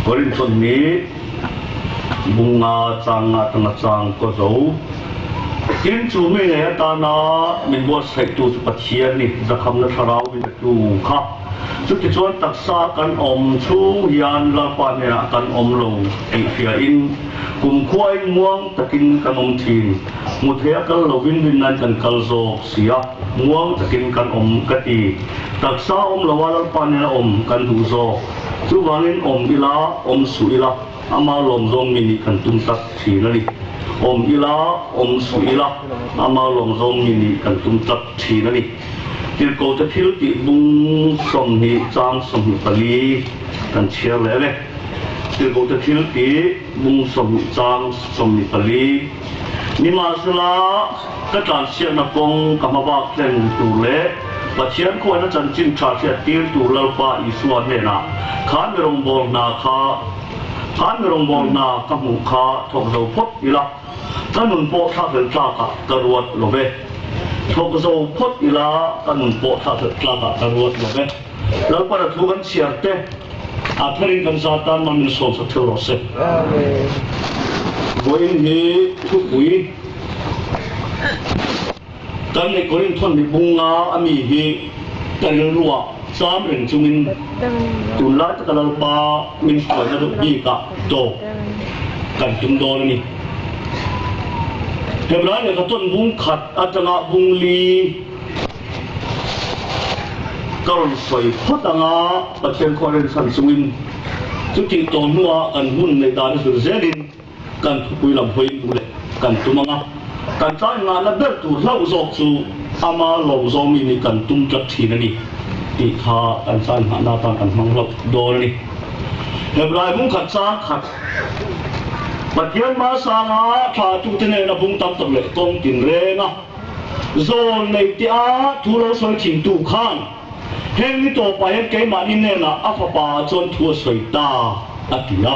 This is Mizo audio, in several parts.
Korinthon nih bung nga chang nga atanga chang kaw zo. Tin, cu mi ngei atana min buatsaihtu cu Pathian nih zakhamna thlarau min petu kha. Cuticun taksa kan um chung hian Lalpa hnenah kan um lo ti hria in kumkhua in muang takin kan um thin. Hmuthei a kal loin rinnan kan kal zawk si a, muang takin kan um ka ti. Taksa um lo ah Lalpa hnenah um kan duh zawk. Chuvangin um ila, um suh ila, amah lawm zawng mi nih kan tum tlat thin a ni. Um ila, um suh ila, amah lawm zawng mi nih kan tum tlat thin a ni. Tirhkohte thil tih bung 20 chang 24 kan chhiar leh e. Tirhkohte thil tih bung 20 chang 24. Nimahsela, ka tlanchhiatna kawng ka hmabak thleng tur leh Pathian khuaina chanchin tha hriattir tur Lalpa Isua hnenah khan mi rawngbâwl hna kha khan mi rawngbâwl hna ka hmuh kha thawk zo phawt ila. Ka nun pawh thlakhlelh tlakah ka ruat lo ve. Thawk zo phawt ila ka nun pawh thlakhlelh tlakah ka ruat lo ve. Lalpana thu kan chhiar te a tharin kan za tan man min sawm sak theuh rawh se. Vawiin hi thupui Kan neih Korinthon mi bunga a mi hi ka rilruah cham reng chungin tunlai taka Lalpa min hruaina deuh bikah tawk kan tum dawn a ni. Hebrai lehkha tawn bung khat atanga bung li ka rawn sawi phawt anga Pathian khaw rinchhan chungin chutih tawh hnuah kan hun neih dan a zir zelin Kan thupui lam hawi duh leh kan tum ang a, kan tlai nghahna ber tur hlauh zawk chu ama lawm zawng mi nih kan tum tlat thin a ni tih kha kan tlai nghahna atan kan hmang hlauh dawn a ni. Hebrai bung khat chang khat Pathian hmasanga thlahtute nena bung tam tak leh kawng tinrenga zawl nei tia thu lo sawi thintu khan heng ni tawpah hian keimahni hnenah a fapa chuan thu a sawi ta a ti a.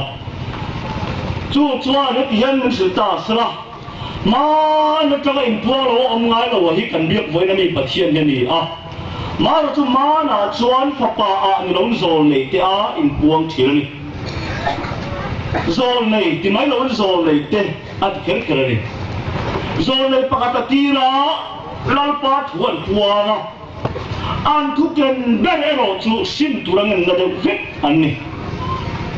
Chu chuan heti hian min hrilh ta a sela, Hmaan atanga inpuang lo a awm ngai lo a hi kan biak vawiin a mi Pathian hi a ni a. Mahra chu hmanah chuan fapa ah ni loin zawl nei te a inpuang thin a ni. Zawl nei ti mai loin zawl nei te a ti kher kher a ni. Zawl nei pakhat a tir a, Lalpa thu an puang a. An thu ken ber erawh chu sim tur a ngenna deuh vek an ni.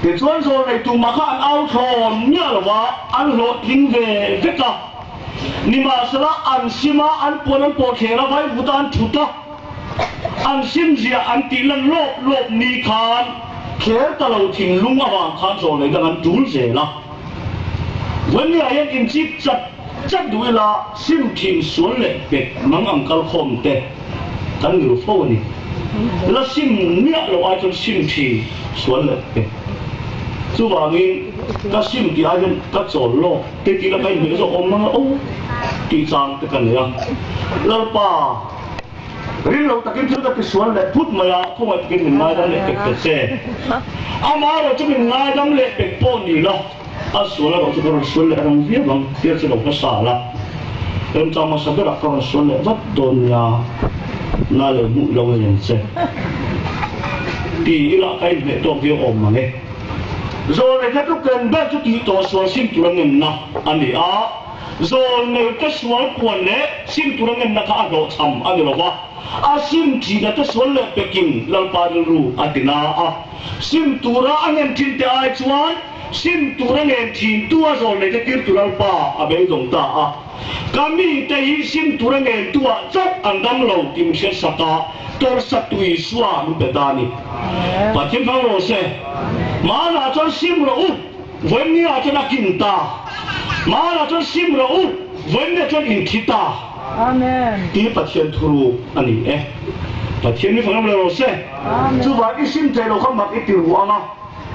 Tichuan zawlnei tumah kha an au thlawn miah lo va, an hlawhtling ve vek a. Nimahsela an sim a, an puan an pawh thler a, vaivuta an thut a, an sim ziah an tih lan lawp lawp ni khan thler ta lo thinlung avang khan zawlnei dang an tul zel a. Vawnia hian inchip chat chat duh ila sim thin sual leh pek mang ang kal khawm te kan ni ru fo a ni. La sim miah loh ai chuan sim thin sual leh pek. Chuvangin ka sim tih ai hian ka chawl lawk te tih la ka inhmeh zawk awm mang a aw tih chang te ka nei a. Lalpa. Ring lo takin thil ka ti sual leh phut mai a, khawngaih takin min ngaidam leh pek ta che. Amaherawh chu min ngaidam leh pek pawh ni la, a sual erawh chu ka rawn sual leh rang viau ang, tir chu lo hmasa la. Remchang hmasa berah ka rawn sual leh vat dawn nia, na leh hmuh lo en ang che. Ti ila ka inhmeh tawk viau awm mang e. Zawlnei kha chu ken ber chu tih tawh sual sim tur a ngenna a ni a. Zawlnei te sual puan leh sim tur a ngenna kha a hlawhchham a ni lo va, a sim thina te sual leh pekin Lalpa rilru a ti na a. Sim tura a ngen thin te ai chuan sim tur a ngen thin tu a zawlnei te tir tu Lalpa a beidawng ta a. Ka mi te hi sim tur a ngen tu ah chauh an dam lo tih min hriat sak a, tawrhsat tu Isua min pe ta a ni. Pathian hmang rawh se. Hmanah chuan sim rawh u. Vawinia chuan a kin ta. Hmanah chuan sim rawh u, vawinia chuan in thi ta. Amen. Ti Pathian thuruk a ni e. Pathian hi fangam leh rawh se. Chuvang i sim thei lo kha mak i ti ru ang a,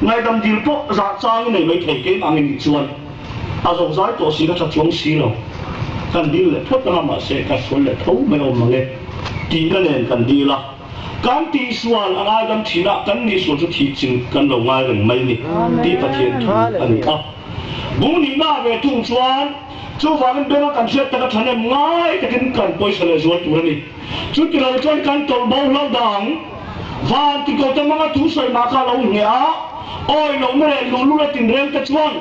ngaihdam dil pawh zah chang i nei mai thei keimah ang i nih chuan a zo zai tawh si ka tha chuang si lo. Kan dil leh phawt ang a mahse ka sual leh tho mai awm mang e tihna nen kan dil a. Kan tihsual a ngaidam thin a, kan nihsual chu thih ching kan lo ngai reng mai ni tih Pathian thu a ni a. Bung nihna ve thung chuan chuvangin benga kan hriat taka thahnem ngai takin kan pawisa leh zual tur a ni. Chuti lo chuan kan tawlh bo hlo dang van ti ko te hmanga thu sawi mah kha a lo ngheh a. Awi lohna leh luhlul a tinreng te chuan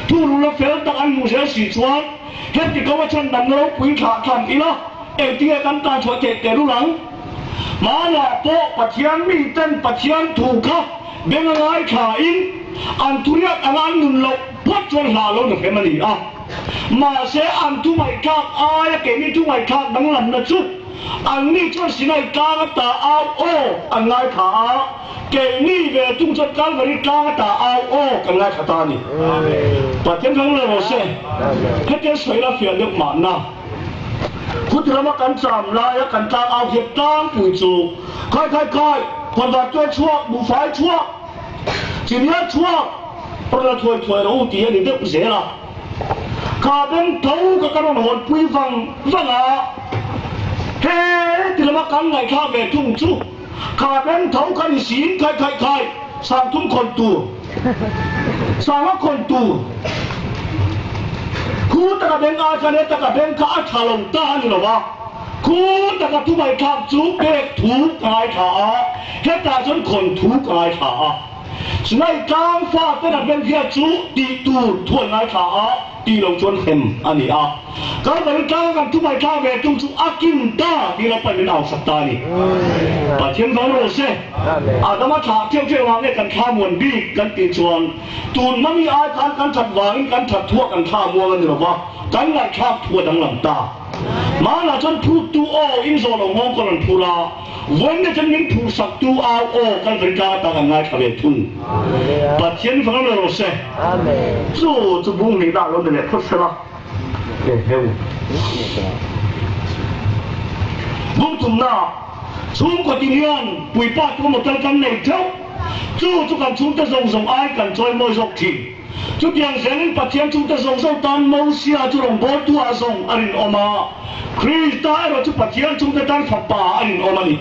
thurul a fel tak an hmuh zel si chuan heti ko a chhandamna ropui thlah thlam ila engtinge kan tan chhuah theih tehlul ang? Hmanah pawh Pathian miten Pathian thu kha beng a ngaithla in an thuriat anga an nun loh phawt chuan hla lo na hrem a ni a. Mahse an thu ngaihthlak aia keini thu ngaihthlak danglamna chu anni chuan Sinai tlang ata au aw an ngaithla a, keini ve thung chuan Kalvari tlang ata au aw kan ngaithla ta a ni. Pathian ram lo rawh se. Hetiang sawi la fiah deuh mahna. Khuti rama kan cham laia kan tlang au hian tlangpui chu khai khai khai, khawnvar tuai chhuak, buhfai chhuak, chiniar chhuak, rawn la thuai thuai rawh u tih a ni deuh zel a. Kha beng tho ka ka rawn hawn pui vang vang a, he ti lama kan ngaihthlak ve thung chu kha beng tho kha ni siin khai khai khai sang thum khawn tur, sanga khawn tur, khu taka beng ai khan he taka beng kha a tha lo ta a ni lo va, khu taka thu ngaihthlak chu pek thu ka ngaithla a, hetah chuan khawn thu ka ngaithla a. Sinai tlang faten a hmelhriat chu tih tur thu an ngaithla a, tih lo chuan hrem a ni a. Kalvari tlanga kan thu ngaithla ve tum chu a kin ta tih lo pahin min ausak ta a ni. Pathian vang rawh se. Adama thlah theuh theuh vang nge kan thla muan bik kan tih chuan tun hma mi ai khan kan that vangin kan that thuah kan thla muang a ni lo va, kan ngaihthlak thu a danglam ta. Hmanah chuan phuttu aw in zawh lo nghawng ka rawn phur a. Vawiin chuan min phuhsaktu au aw Kalvari tlang atan an ngaithla ve thung. Pathian fang lo rawh se. Chu chu bung nih dah lo ni leh phawt sela. Eheu. Bung thumna chhungkaw tin hian puipa tu motor kan nei theuh. Chu chu kan chhungte zawng zawng ai kan chawi mawi zawk thin. Chutiang zelin Pathian chungte zawng zawng tan Mosia chu rawngbawltu ah zawng a rinawm a, Krista erawh chu Pathian chungte tan Fapa a rinawm a ni.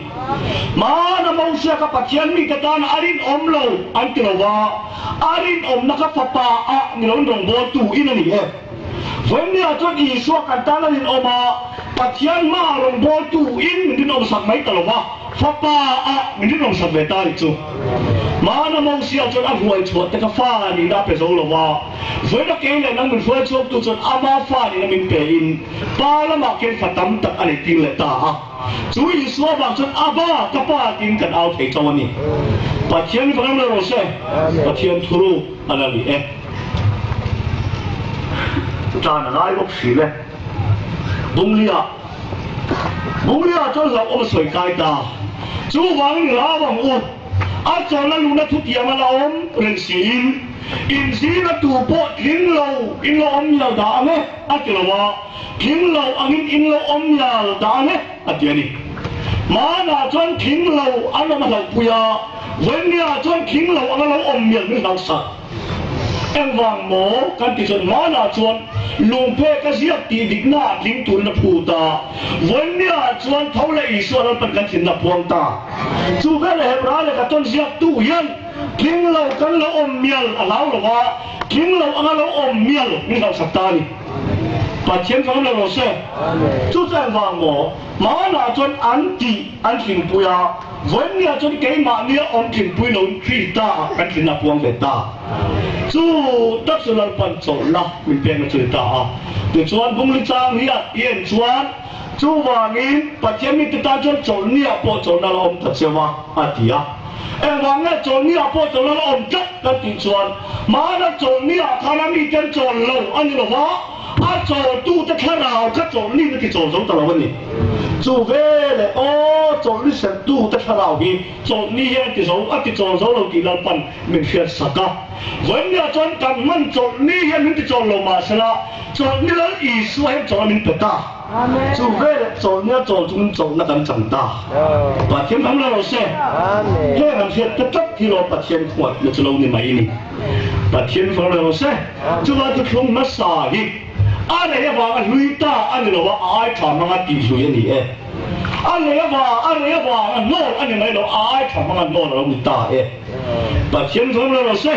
Hmana Mosia kha Pathian mite tan a rinawm lo an ti lo va, a rinawmna kha Fapa ah ni loin rawngbawltu in a ni e. Vawinia chuan Isua kan tan a rinawm a, Pathian hmaah rawngbawltu in min rinawmsak mai ta lo va, Fapa ah min rinawmsak ve ta a ni chu. Hmana Mosia chuan a hruai chhuah te kha fa nihna a pe zo lo va, vawiin a kei leh nang min hruai chhuaktu chuan ama fa nihna min pe in Pa lamah khian fa tam tak a nei tir leh ta a. Chu Isua vang chuan Abba, ka Pa tiin kan au thei chauh a ni. Pathian mi pakhat lo rawh se, Pathian thuruk a la ni e. Tan a ngai bawk si le. Bunglia. Bunglia chuan hlauhawm a sawi kai ta. Chuvangin hlau ang u. A chawlhna luhna thutiang a la awm reng siin, inzirna tu pawh tling lo in lo awm mial dah ang e, a ti lo a, tling lo angin in lo awm mial dah ang e, a ti a ni. Hmanah chuan tling lo an awm a hlauhpui a, Vawinia chuan tling lo anga lo awm mial min hlauhsak. Engvang maw kan ti chuan hmanah chuan lungphe ka ziak tih dikna ah tling turin a phut a, vawinia chuan tho leh Isua Lalpan kan thinna a phuang ta. Chu veleh Hebrai leh ka tawn ziaktu hian tling lo kan lo awm mial a hlau lo va, tling lo anga lo awm mial min hlauhsak ta a ni. Pathian fang lo rawh se. Chu chu engvang maw hmanah chuan an tih an thlingpui a. Vawinia chuan keimahnia awm tlinpui loin Krista ah kan tlinna a puang ve ta. Chu tak chu Lalpan chawlhna min pekna chu ni ta a. Tichuan Bungli chang hi a i en chuan chuvangin Pathian mite tan chuan chawlhniah pawh chawlhna la awm ta cheu a, a ti a. Engvang nge chawlhniah pawh chawlhna la awm tlat kan tih chuan hmana chawlhniah khan a miten chawl lo a ni lo va, A chawltute thlarau kha chawlhni na ti chawl zo ta lo a ni. Chu veleh aw chawlhni sertute thlarau hi chawlhni hian a ti zo a ti chawl zo lo tih Lalpan min hriat sak a. Vawinia chuan kan hman chawlhni hian min ti chawl lo mahsela chawlhni Lal Isua hian chawlhna min pe ta. Chu veleh chawlhni a chawl chungin chawlhna kan chang ta. Pathian dang lo se. Heng an hriat te tlat hi lo Pathian khuatna chu lo ni mai ni. Pathian far lo se, chuvang chu thlung hmasa hi a lei avanga hlui ta a ni lo a, a ai tha hmanga tih hlui a ni e. A lei avang, a lei avanga hnawl a ni mai lo, a ai tha hmanga hnawl a lo ni ta e. Pathian far lo se,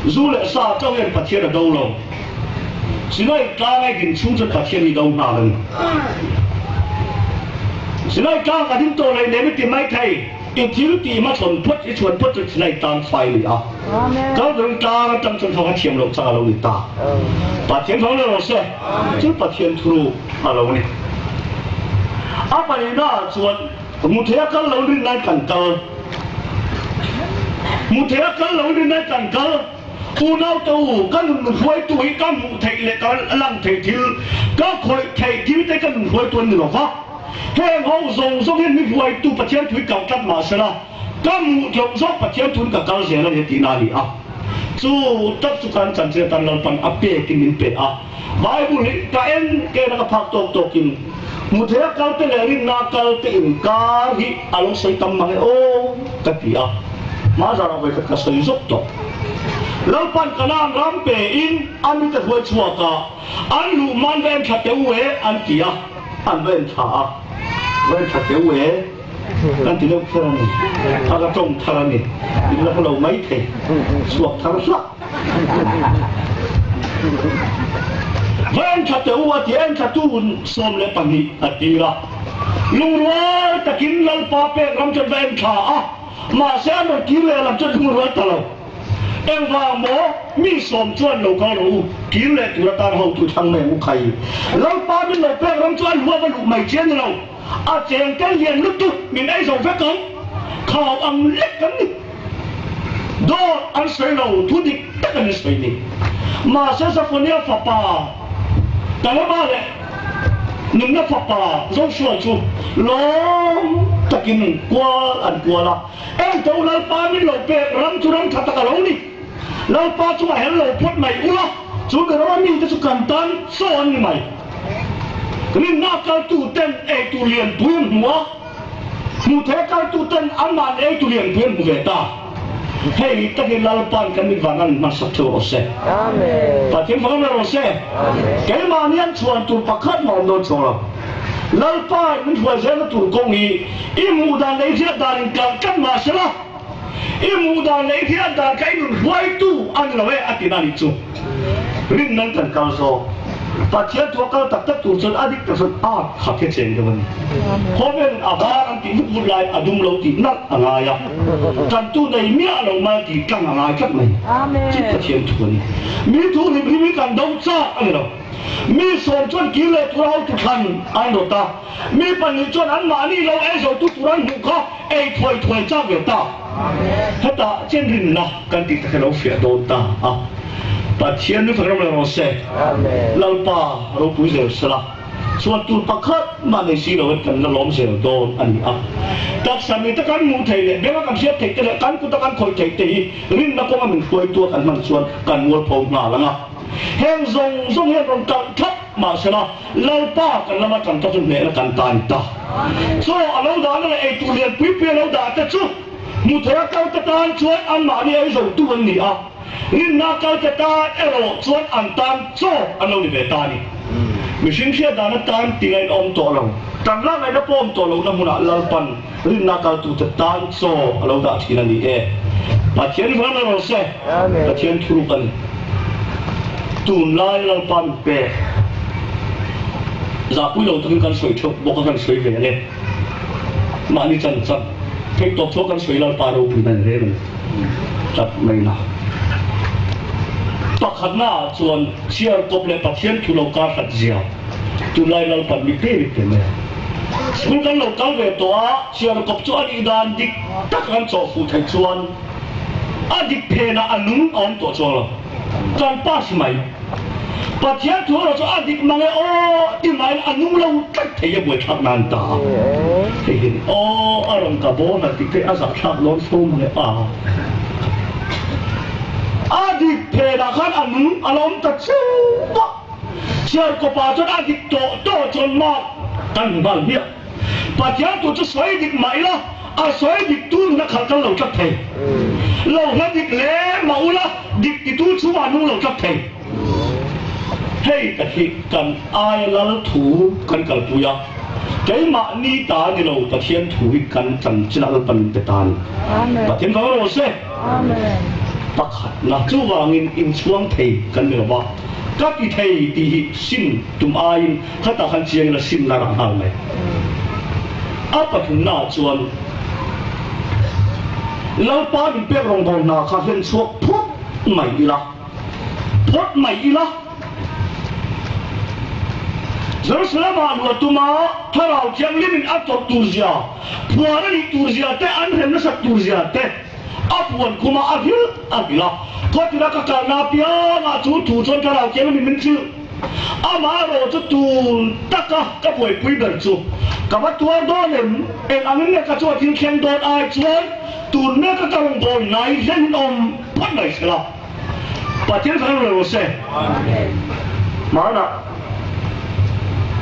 zu leh sa chauh hian Pathian a do lo. Sinai tlang a din chhung chuan Pathian hi do nghal a ni. Sinai tlang a ding tawh leh nem i ti mai thei. I thil tih hmachhawn phawt, i chhuan phawt chu thinai tan fai a ni a. Kalvari tlang atang chuan thawng a thiam loh chang a lo ni ta. Pathian thawng leh rawh se, chu Pathian thuruk a lo ni. A pahnihnaah chuan hmu thei a kal lo rinnain kan kal. Hmu thei a kal lo rinnain kan kal. Unaute u, ka nun hruaitu hi ka hmuh theih leh ka lang thei thil, ka khawih theih thil te ka nun hruaitu an ni lo va. Heng ho zawng zawng hian mi hruaitu Pathian thu hi kal tlat mah sela, ka hmuh tlawh zawk Pathian thuin ka kal zel a ni tihna a ni a. Chu tak chu kan chanchin atan Lalpan a pekin min pe a. Bible hi ka en ken a ka phak tawk tawkin hmu thei a kal te leh rinna kal te inkar hi a lo sawi tam mang e aw ka ti a. Hmazarah vawikhat ka sawi zawk tawh. Lalpan Kanaan ram pein a mite hruai chhuak a, an luh man va en thla teu e an ti a, an va en thla a, va en thla teu e kan ti deuh kher a ni, a ka tawng thar a ni, in la hmu lo mai thei, chhuak thar hlak. Va en thla teh u a ti a, en thla tu 12 a tir a. Lungrual takin Lalpa pek ram chuan va en thla a, mahse an rawn kir leh lam chuan lungrual ta lo. Engvang maw? Mi sawm chuan lo kal rawh u, kir leh tur atan hotu thlang mai ang u khai. Lalpa min lo pek ram chu a luh a va luh mai che a ni lo, a cheng tel lian lutuk min ei zo vek ang, khau ang lek kan ni. Dawt an sawi lo, thu dik tak an sawi ni. Mahse Zafonia fapa Kaleba leh Nunna fapa Joshua chu lawm takin kual an kual a, Engto Lalpa min lo pek ram chu ram tha tak a lo ni. Lalpa chu a hel lo phawt mai ula, chu mi rama mite chu kan tan chaw an ni mai. Rinna kaltu ten eitur lianpui an hmu a. Hmuhthei kaltuten anmahni eitu lian pui an hmu ve ta. Hei tak hi Lalpa'n kan mit vang an hmansak theuh rawh se. Pathian fak ber rawh se. Keimahni an chhuan tur pakhat mah awm dawn chuang lo. Lalpain min hruai zelna tur kawng hi i hmuh dan leh i hriat dan in kalh tlat mah sela, i hmuh dan leh i hriat dan kha i nun hruaitu a ni lo e a ti na nih chu. Rin nan kan kal zawk. Pathian thu a kal tak tak tur chuan a dik tak chuan art khat hi a cheng deuh a ni. Khawvelin a var an tih vut vut lai a dum lo tih nalh a ngai a, tantu nei miah lo mai tih tlang a ngai tlat mai. Chu Pathian thu a ni. Mi thu hlim hlim hi kan do chak a ni lo. Mi sawm chuan kir leh tura hotu thlan an rawt a, mi pahnih chuan anmahni lo ei zotu tur an hmuh kha ei thuai thuai chak ve ta. Hetah chen rinna kan tih tak hi lo fiah dawn ta a, Pathian nu fak ram leh rawh se, Lalpa ropui zel sela, chuan tur pakhat mah nei si loin kan la lawm zel dawn a ni a. Taksa mite kan hmuh theih leh benga kan hriat theih te leh kan kuta kan khawih theih te hi rinna kawnga min hruaitua kan hman chuan kan mualpho nghal ang a. Heng zawng zawng hian rawn kalh thlap mahsela Lalpa kan lama tan ta chu hnehna kan ta a ni ta. Chaw a lo dahna leh eitur lian pui pui a lo dah te chu hmu thei a kal te tan chuan anmahni ei zotu an ni a, rinna kal te tan erawh chuan an tan chaw an lo ni ve ta a ni. Mihring hriat dan atan tingain awm tawh lo, tan lak ngaihna pawh awm tawh lohna hmunah Lalpan rinna kaltute tan chaw a lo dah thin a ni e. Pathian ram la rawh se, Pathian thuruk a ni. Tunlai Lalpa min pek zahpui lo takin kan sawi theuh bawk a, kan sawi ve ang e. Mahni chan chan theih tawp chhuah kan sawi Lalpa ropui na ni reng a ni tlat mai na. Pakhatna ah chuan chhiar kawp leh Pathian thu lo kar hlat zia tunlai Lalpan mi pe mi pe mai a. School kan lo kal ve tawh a, chhiar kawp chu a nih dan dik tak kan chawh fuh theih chuan a dik phenah a nung a awm tawh chuang lo. Kan pass mai. Pathian thu erawh chu a dik mang e aw ti maiin a nung lo tlat thei a buaithlak nan ta a. Hei hi aw a rawn ka bawl han tih phei a zahthlak dawn fo mang e a. A dik phenah khan a nung a la awm ta cheuh a. Chhiarkawpah chuan a dik tawh tawh chuan mark kan hmu nghal hmiah. Pathian tur chu sawi dik mah ila, a sawi dik tu nuna khalh kal lo tlat thei. Lo hla dik hle mah ula, dik titu chungah nung lo tlat thei. Hei tak hi kan aia lal thu kan kalpui a, keimahni ta ni lo Pathian thu hi kan chanchinah Lalpan min pe ta a ni. Pathian vang rawh se. Pakhatna chuvangin inchhuang thei kan ni lo va, ka ti thei tih hi sim tum aiin Khatah khan chiang ila simna rah nghal mai. A pathumnaah chuan Lalpa min pek rawngbâwl hna kha hlen chhuak phawt mai ila, phawt mai ila. Jerusalem-ah luah tuma Thlarau Thianghlimin a tawrh turzia, phuar a nih turzia te, an hrem nasat turzia te a puan khuma a hrilh a hrilh a. Khawtira ka kalna apiangah chu thu chuan Thlarau Thianghlimin min hrilh. Amaherawh chu tun taka ka buaipui ber chu ka va tuar dawn em? Eng angin nge ka chu a thil thleng dawn ai chuan tun meka ka rawn bawi nai hlenin awm phawt mai sela. Pathian kha lo rawh se. Hmanah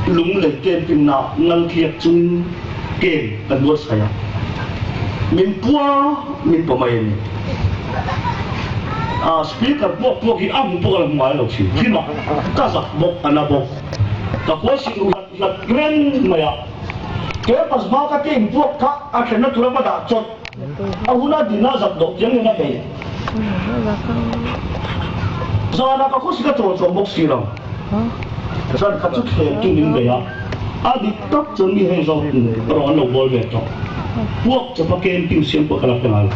lung lei camping na ngal tliak chungin camp kan buatsaih a, min pua min paw mai a ni. A speaker puak puak hi a hmu pawh ka la hmu ngai lo thin. Thim a, ka zak bawk, a na bawk. Ka kual sik ru hlat hlat reng mai a. Campus hma ka team puak kha a thlenna tura ka dah chawt. A huna dina zak dawh chiang in a bei. Zanah ka khusi ka chawl chawm bawk si lo. Zan khat chu thlem tu min bei a, a dik tak chuan mi heng zawk erawh an lo bawl ve tawh. Puak chawpa camping siam pawh ka la hre ngai lo.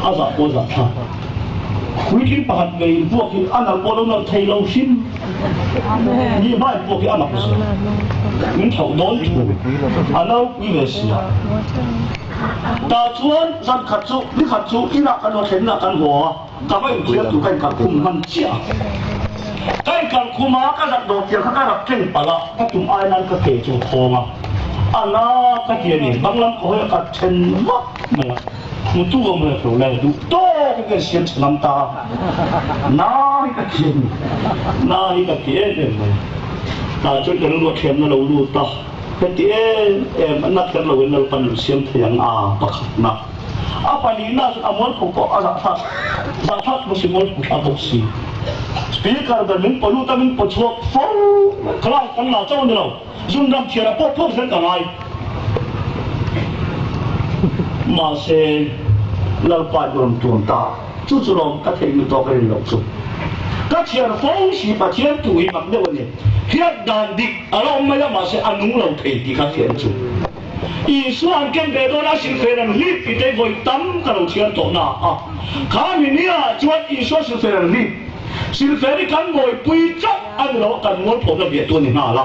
A zah pawh a zah thlak. Puitling pakhat ngei in puak hi a nalh pawh lo nalh thei lo hrim. Mi hmai puak hi a mak zel. Min thlauh dawn thu a naupui ve si a. Tah chuan zan khat chu ni khat chu inah kan haw thlenna kan haw a, ka va inthiar tur ka inkal khum hman chiah a. Ka inkal khum a, ka zat dawr tiang kha ka rak tleng palh a, ka tum ai nan ka ke chu a thawng a, a na ka ti a ni, banglam ka hawi a ka then vak mai a, hmutu awm rek lo le, duh tawk in ka insiam chhe ngam ta a, na hi ka ti a ni, na hi ka ti em em mai. Tah chuan ka rilru a thiamna lo lut a. Heti em em a na kher loin Lalpan min siam thei ang a, pakhatna. A pahnihna chuan a mualpho pawh a zahthlak zahthlak bawk si, mualpho thlak bawk si. Speaker ber min paw lut a, min paw chhuak fo mai. Khalai kan la chauh a ni lo, zunram thianah pawh phawk zel ka ngai. Mahse, Lalpa i rawn tuam ta. Chu chu lawm ka theih lutuk a rin loh chu. Ka chhiar fo si Pathian tu hi mak deuh a ni. Hriat dan dik a la awm mai a mahse a nung lo thei tih kha hriat chu. Isua an ken ve dawn a silfen an hlip tih te vawi tam ka lo chhiar tawh na a. Kha mi ni ah chuan Isua silfen an hlip. Silfen hi kan mawipui chauh a ni lo a kan mualphawmna biahtu a ni nghal a.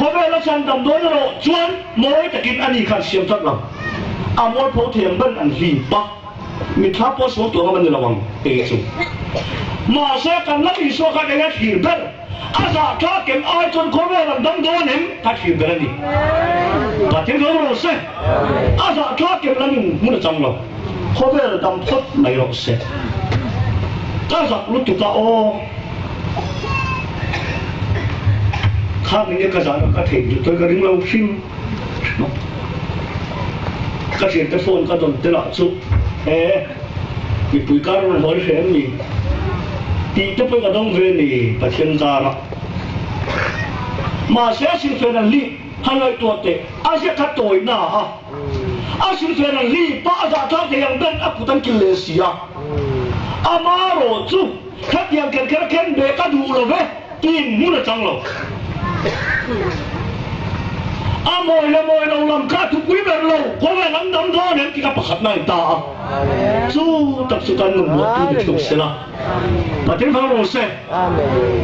Khawvel a chhan dam dawn erawh chuan mawi takin ani khan siam tlat lo. A mualpho thiam ber an hlip a. Mitthla pawh sual tuah ngam a ni lo ang tih chu. Mahse kan lam Isua khan eng a thlir ber? A zahthla kem ai chuan khawvel an dam dawn em? Ka thlir ber a ni. Pathian ro rawh se. A zahthla kem lam in hmun a chang lo. Khawvel dam phawt mai rawh se. Ka zak lutuk a aw. Kha mine ka zahna ka theih duh tawi ka ring lo hrim. Ka thiante phone ka dawn te lah chu e mipui kar rawn hawi hle em ni tih te pawhin ka dawng ve ni Pathian zara. Mahse a silfen an lip han ngaihtuah teh a ziak kha tawi na a, a silfen an lip a a zahthlak thei ang ber a kut an kil leh si a, amarawh chu khatiang kher kher a khen ve ka duh lo ve. Tin hmun a chang lo. A mawi le mawi lo lam kha thupui ber lo, khawvel an dam dawn em tih kha pakhat na in ta a. Chu tak chu kan nun buahtu ni thung sela. Pathian fang rawh se.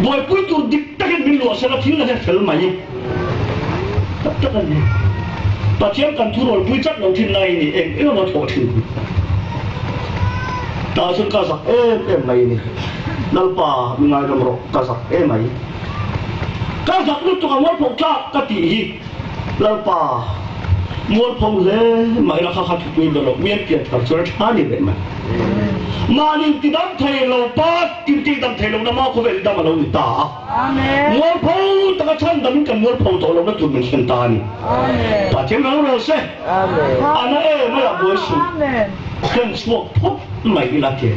Buaipui tur dik takin min luah sela thil a hre fel mai. Tak tak a ni. Pathian kan thurawlpui chat lo thin lai ni eng eng emaw thawh thin. Tah chuan ka zak em em mai a ni. Lalpa mi ngaidam rawh ka zak emai. Ka zak lutuk a mualpho tlak ka tih hi Lalpa mualpho hle mah ila kha kha thupui ber loh mian pian thar chuan a tha ni leh mai. Mahni ti dam thei lo pa tin ti dam thei lo na ma khawvel dam a lo ni ta a. Mualpho taka chhan dam in kan mualpho tawh lohna tur min thlen ta a ni. Pathian lo rawh se. Ana emai a buai suh. Hlen chhuak phawt mai ila ti.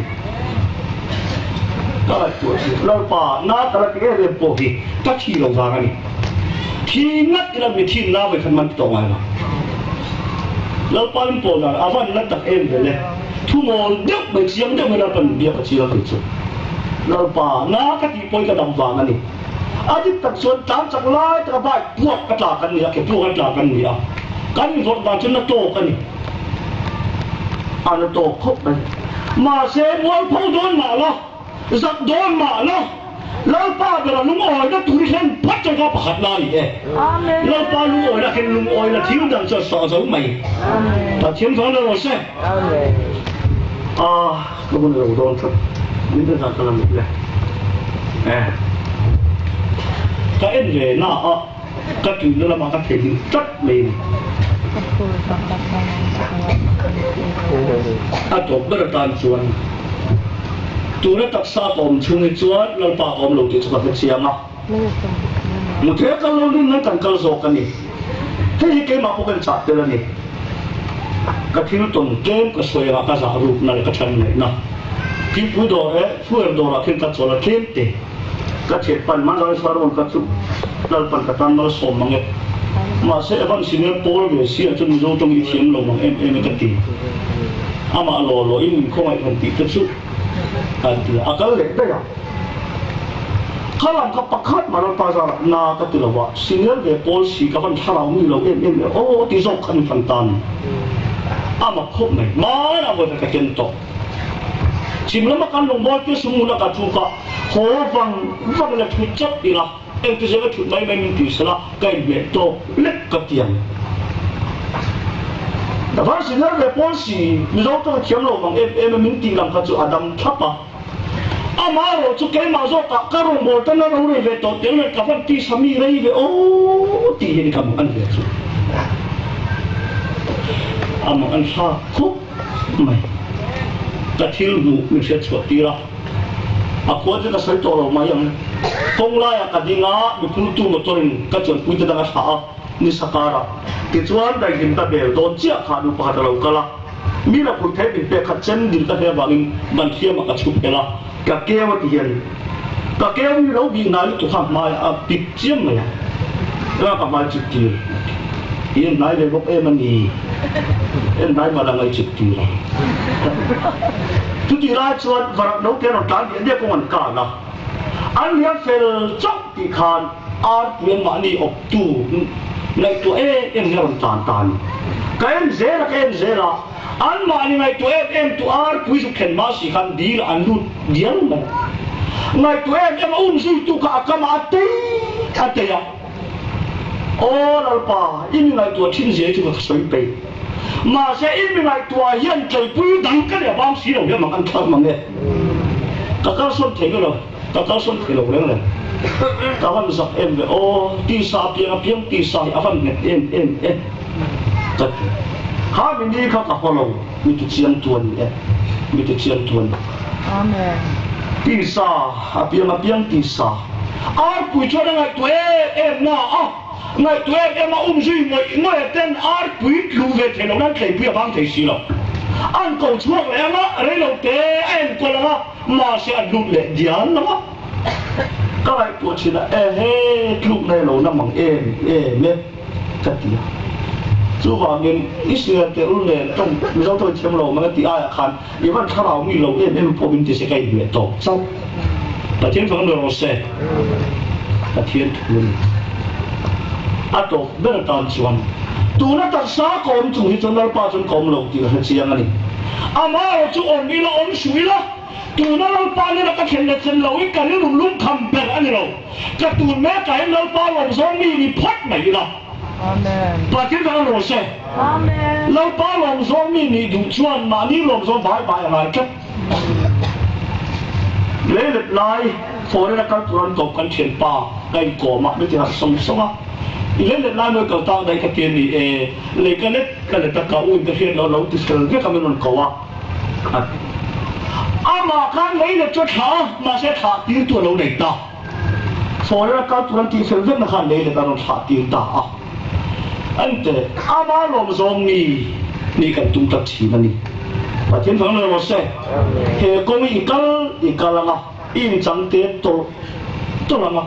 Ka ngaihtuah chu Lalpa na ka la ti em em pawh hi ka thi lo vang a ni. Thi ngat ila mi thin na vawikhat man ti tawh ngai lo. Lalpa in pawl dan a van la tak em ve le. Thu mawl deuh mai chiang deuh mai Lalpa min biak a chiang kei chu. Lalpa na ka tih pawhin ka dam vang a ni. A dik tak chuan tlan chak lai taka bike puak ka tla kan ni a, ke puak an tla kan ni a. Kan invawrh dan chu na tawk a ni. A na tawk khawp mai. Mahse, mualpho dawn mah la, zak dawn mah la, Lalpa bera lungawina tur hi hlen phawt chuan kha pakhat la a ni e. Lalpa lungawina khin lungawina thil dang chuan sawh zo mai. Pathian vang la rawh se. Ah, ka hun lo dawn tlat. Min te zan ka la mut le. Eh. Ka en ve na a. Ka tuina lamah ka theihnghilh tlat mai a ni. A tawp ber atan chuan tuna taksa ka awm chhung hi chuan Lalpa ka awm lo tih chu ka hre chiang a. Muthel kal lo rin nan kan kal zawk a ni. Hei hi keimah pawh ka inchah tel a ni. Ka thil tawn tlem ka sawi anga ka zah rukna leh ka chhan ngaihna thingpui dawr eh fuel dawrah khin ka chawl a tlem te. Ka thiat pan man lai Saron ka chu Lalpan ka tan malsawm mang e. Mahse Evan Senior pawl ve sia chu Mizo tawng i thiam lo mang em em e ka ti. Amah law law in min khawngaih han tih te chu kan ti a, a kal leh daih a. Kha lam kha pakhat mah Lalpa zarah na ka ti lo a, Senior ve pawl si ka van thlarau mi lo em em e aw ti zawk kha min fan tan. A mak khawp mai. Hmanah vawi khat ka ken tawh. Chhim lama kan lungbawl te sumhmun a ka thuk a, haw vang vang ila thut chauh ila, engti zel a thut mai mai min tih sela ka inhmeh tawk lek ka ti ang. Davar sinar leh pawn si Mizo tawng thiam lo vang em em a min tih lam kha chu a dam thlap a. Amaherawh chu keimah zawkah ka rawngbâwl tan a ro rei ve tawh tel leh ka van tisa mi rei ve aw tih hi ni ka mang an ve chu. A mang an thlak khawp. mai. Ka thil hmuh min hriat chhuah tir a, a khua chu ka sawi tawh lo mai ang. Kawng laiah ka ding a, miphurtu motor in ka chuanpui te dang a thlah a, ni sakar a. Tichuan daihlim ka bel dawn chiah kha nu pakhat a lo kal a, mi la phui thei min pek kha chem dil ka hle avangin ban thiamah ka chhup hel a, ka keu a ti hian ka keu mi lo bih ngai lutuk kha hmai a pik chiam mai a, ka hmai chip tir. I en hnai ve bawk em a ni? En hnai mah la ngaihchit tir a. Chutih lai chuan varak naute an rawn tlan diah diah kawng an kan a. An liam fel chauh tih khan arpui an mahni awptu ngaihtuah em em hi a rawn tlan ta a ni. Ka en zel a, ka en zel a, an mahni ngaihtuah em em tu arpui zuk thlen hma si khan dil ah an lut dial mai. Ngaihtuah em em a umzuitu kha a kamah a tei a tei a. Aw Lalpa, i mi ngaihtuah thin zia hi chu ka sawi peih. Mahse i mi ngaihtuah hian tleipui dang ka leh vang si lo hian mang an thlak mang e. Ka kalsawn thei lo, ka kalsawn thei lo reng reng. Ka van zak em ve aw, tisa apiang apiang tisa hi a van nghet em em e ka ti. Kha mi ni kha ka haw lo, mi ti chiang tu a ni e, mi ti chiang tu a ni. Amen. Tisa apiang apiang tisa. Arpui chuan a ngaihtuah em em na a, ngaihtuah em em a um zui ngawih ngawih a ten arpui tlu ve thei lo nan tleipui a vang thei si lo. An ko chhuak leh ang a, rei lo te a enkawl ang a, mahse a lut leh dial lo a. Ka ngaihtuah thin a, ehe tluk nei lo na mang em em e ka ti a. Chuvangin Israel te ul nen tawng Mizo tawng thiam lo mang e tih aiah khan I van thlarau mi lo em em pawh min ti se ka inhmeh tawp chauh. Pathian fang ber rawh se. Pathian thu a ni. A tawp ber atan chuan tuna taksa ka awm chung hi chuan Lalpa chuan ka awm lo tih ka hre chiang a ni. Amaherawh chu awm ila awm suh ila tuna Lalpa nena ka thlen leh thlen lo hi ka rilru lungkham ber a ni lo. Ka tun mekah hian Lalpa lawm zawng mi ni phawt mai ila. Pathian kan rawh se. Lalpa lawm zawng mi nih duh chuan mahni lawm zawng bai bai a ngai tlat. Lei let lai foreign a kal tur an tawp kan thianpa ka inkawm a, mi ti harh sawng sawng a. I lei let lai mawi kal tak daih ka ti a ni e, lei ka let ka let a ka u in ka hriat loh lo ti fel vek a min rawn ko a. Amah khan lei let chu a thlah a, mahse thlah tir tu a lo nei ta. Foreign a kal tur an tih fel vekna khan lei let a rawn thlah tir ta a. Ante, ama lawm zawng mi nih kan tum tak thin a ni. Pathian fang lo rawh se. He kawng hi i kal i kal ang a, i inchang te tawlh tawlh ang a.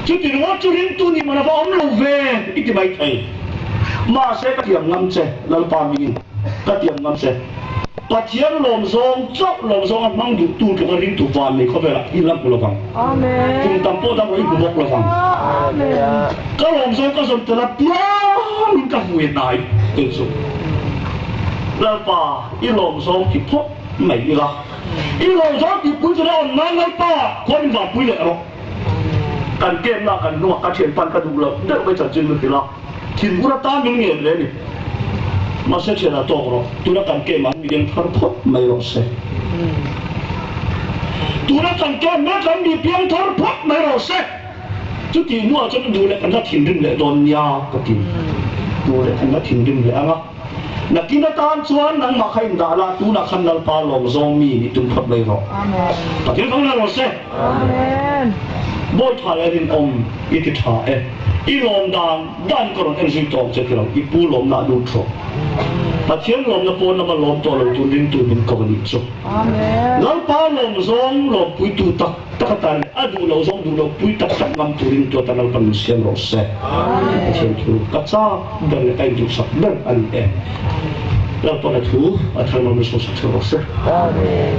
Chuti ringawt chu ringtu nih man a va awm lo ve i ti mai thei. Mahse ka tiam ngam che Lalpa mingin ka tiam ngam che. Pathian lawm zawng chauh lawm zawng a hmang duh tu tluk a ringtu van nei khawvelah i la hmu lo vang. Kum tam pawh dang rawh i hmu bawk lo vang. Ka lawm zawng ka zawn tel a piangin ka hmu e hnai kei chu. Lalpa, i lawm zawng ti phawt mai ila. I lawm zawng tih pui chu la awm nan Lalpa, khuan min vanpui leh rawh. Kan kemna kan hnungah ka thianpan ka duh loh deuh mai chanchin min hrilh a, thinur atan min ngen ve a ni. Mahse thianah tawk rawh, tuna kan kem an mi eng thar phawt mai rawh se. Tuna kan kem mek an mi piang thar phawt mai rawh se. Chutih hnuah chuan duh leh kan la thinrim leh dawn nia ka ti. Duh leh kan la thinrim leh ang a. Nakin atan chuan nangmah kha indah la, tunah khan Lalpa lawm zawng mi nih tum phawt mai rawh. Pathian fang la rawh se. Bawi tha leh rinawm i ti tha e. I lawm dan dan ka rawn en zui tawk che ti lo, i pu lawmna a lut rawh. Pathian lawmna pawn lama lawm tawh lo tur ringtu min ko a nih chu. Lalpa lawm zawng lawmpuitu tak tak atan leh a duh loh zawng duh loh pui tak tak ngam turin tuata Lalpan min siam rawh se. Pathian thu ka chak ber leh ka induhsak ber a ni e. Lalpan a thu a thar mal min sawmsak theuh rawh se. Amen.